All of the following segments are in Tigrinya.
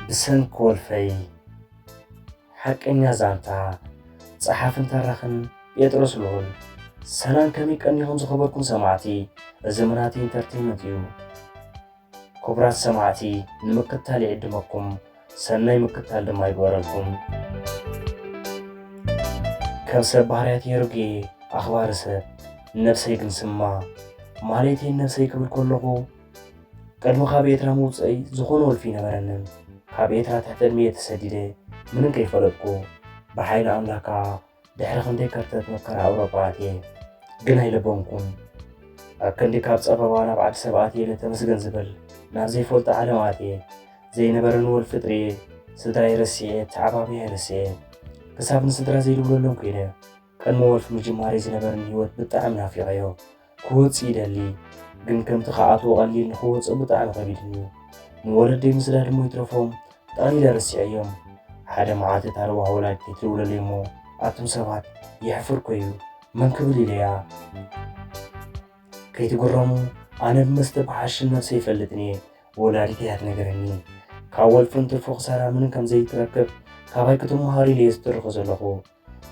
ብሰንኪ ወልፈይ። ሓቀኛ ዛንታ፣ ጸሓፍን ተራኽን ጴጥሮስ ልዑል። ሰላም፣ ከመይ ቀኒኹም ዝኸበርኩም ሰማዕቲ? እዚ ምናቲ ኢንተርቴይንመንት እዩ። ክቡራት ሰማዕቲ፣ ንምክታል ይዕድመኩም፣ ሰናይ ምክታል ድማ ይግበረልኩም። ከም ሰብ ባህርያት የሩጌ ኣኽባሪ ሰብ፣ ነብሰይ ግን ስማ፣ ማለተይ ነብሰይ ክብል ከለኹ፣ ቅድሚ ካብ ኤርትራ ምውጸይ ዝኾነ ወልፊ ኣይነበረንን። ካብ ኤርትራ ትሕቲ ዕድመ እየ ተሰዲደ፣ ምንም ከይፈለጥኩ፣ ብሓይሊ ኣምላክ ከኣ ድሕሪ ክንደይ ከርተት መከራ ኣውሮጳ ኣትየ። ግን ኣይለበምኩን። ኣብ ክንዲ ካብ ጸበባ ናብ ዓዲ ሰብ ኣትየ ኢለ ተመስገን ዝብል፣ ናብ ዘይፈልጦ ዓለም ኣትየ። ዘይነበረኒ ወልፊ ጥርየ፣ ስድራይ ረሲዐ፣ ተዓባብያይ ረሲዐ። ክሳብ ንስድራ ዘይድውለሎም ኮይነ። ቅድሚ ወልፊ ምጅማረይ ዝነበረኒ ህይወት ብጣዕሚ ናፊቐዮ። ክወጽእ ይደሊ፣ ግን ከምቲ ክኣትዎ ቀሊል ንኽወጽእ ብጣዕሚ ከቢድኒ እዩ። ንወለደይ ምስዳድ እሞ ይትረፎም ጠቕሊለ ረሲዐዮም። ሓደ መዓልቲ እታ ለዋህ ወላዲተይ ትድውለለይ እሞ፣ ኣቱም ሰባት፣ የሕፍር እኮ እዩ፣ መን ክብል ኢለያ። ከይትግረሙ፣ ኣነ ብመስተ ብሓሽን ነብሰይ ይፈልጥን እየ፣ ወላዲተይ እያ ትነግረኒ። ካብ ወልፍን ትርፎ ክሳራ ምንም ከም ዘይትረክብ፣ ካባይ ክትመሃሩ ኢለ እየ ዝትርኾ ዘለኹ።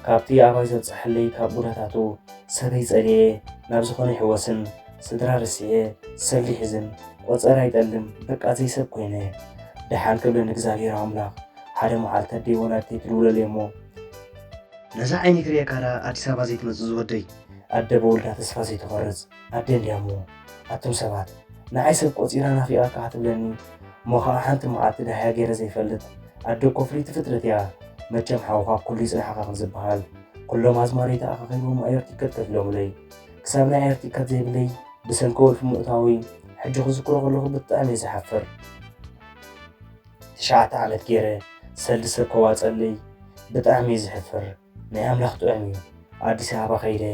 ካብቲ ኣባይ ዘብጽሐለይ ካብ ቡዳታቱ ሰበይ ጸሊኤ፣ ናብ ዝኾነ ይሕወስን፣ ስድራ ረሲዐ፣ ሰልዲ ሒዝን፣ ቆጸራ ይጠልም፣ በቃ ዘይሰብ ኮይነ። ደሓን ክብለኒ እግዚኣብሔር ኣምላኽ፣ ሓደ መዓልቲ ኣደይ ወላዲተይ ትድውለለይ እሞ፣ ነዛ ዓይኒ ክርእየካ ደኣ ኣዲስ ኣበባ ዘይትመጽእ ዝወደይ፣ ኣደ ብወልዳ ተስፋ ዘይትቖርጽ ኣደ እንድያ እሞ፣ ኣቱም ሰባት፣ ንዓይ ሰብ ቆጺራ ናፊቓካ ክትብለኒ፣ እሞ ኸኣ ሓንቲ መዓልቲ ደሃያ ገይረ ዘይፈልጥ፣ ኣደ እኮ ፍልይቲ ፍጥረት እያ። መቸም ሓውኻ ኩሉ ይጽናሕኻ ከም ዝበሃል፣ ኩሎም ኣዝማሪታ ኣኻኺቦም ኣየር ቲከት ከፊሎምለይ። ክሳብ ናይ ኣየር ቲከት ዘይብለይ ብሰንኪ ወልፊ ምእታወይ፣ ሕጂ ክዝክሮ ከለኹ ብጣዕሚ እየ ዝሓፍር። ትሽዓተ ዓመት ገይረ ሰልዲ ሰብ ከዋጸለይ ብጣዕሚ እየ ዝሕፍር። ናይ ኣምላኽ ጥዑም እዩ። ኣዲስ ኣበባ ከይደ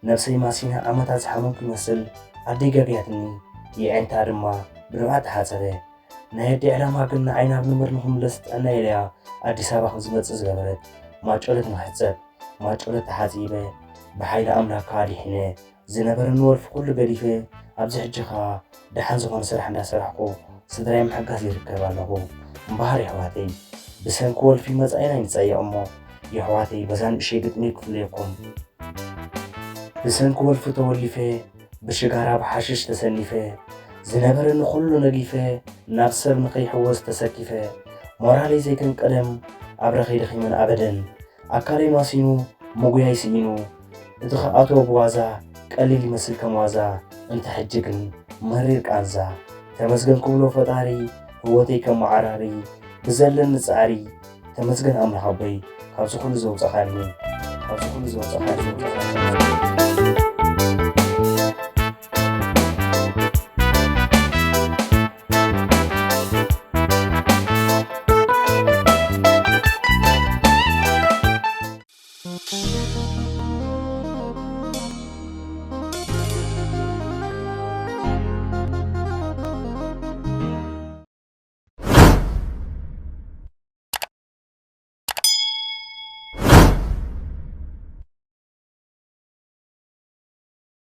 ነብሰይ ማሲና ዓመታት ዝሓመምኩ ይመስል። ኣደይ ገቢያትኒ፣ የዒንታ ድማ ብንብዓት ተሓጸበ። ናይ ኣደይ ዕላማ ግን ንዓይ ናብ ንበር ንኽምለስ ጥዕና ኢለያ ኣዲስ ኣበባ ከም ዝመጽእ ዝገበረት። ማጨሎት ንኽሕጸብ፣ ማጨሎት ተሓጺበ፣ ብሓይሊ ኣምላኽ ከኣ ድሒነ። ዝነበረኒ ወልፊ ኩሉ ገዲፈ፣ ኣብዚ ሕጂ ኸኣ ደሓን ዝኾነ ስራሕ እንዳሰራሕኩ ስድራይ ምሕጋዝ ይርከብ ኣለኹ። እምበሃር የሕዋተይ፣ ብሰንኪ ወልፊ መጻኢና ኣይንጸየቕ እሞ፣ የሕዋተይ በዛ ንእሸይ ግጥመይ ክፍለየኩም። ብሰንኪ ወልፊ ተወሊፈ፣ ብሽጋራ ብሓሽሽ ተሰኒፈ፣ ዝነበረኒ ኩሉ ነጊፈ፣ ናብ ሰብ ንኸይሕወስ ተሰኪፈ፣ ሞራለይ ዘይከም ቀደም፣ ኣብ ረኸይ ደኺመን ኣበደን። ኣካለይ ማሲኑ፣ ምጉያይ ስኢኑ፣ እቲ ክኣትዎ ብዋዛ፣ ቀሊል ይመስል ከም ዋዛ፣ እንተ ሕጂ ግን መሪር ቃንዛ። ተመስገን ክብሎ ፈጣሪ፣ ህይወተይ ከም መዓራሪ፣ ብዘለኒ ጻዕሪ፣ ተመስገን ኣምላኽ ኣቦይ፣ ካብዚ ኩሉ ዘውጻኻኒ፣ ካብዚ ኩሉ ዘውጻኻኒ፣ ዘውጻኻኒ።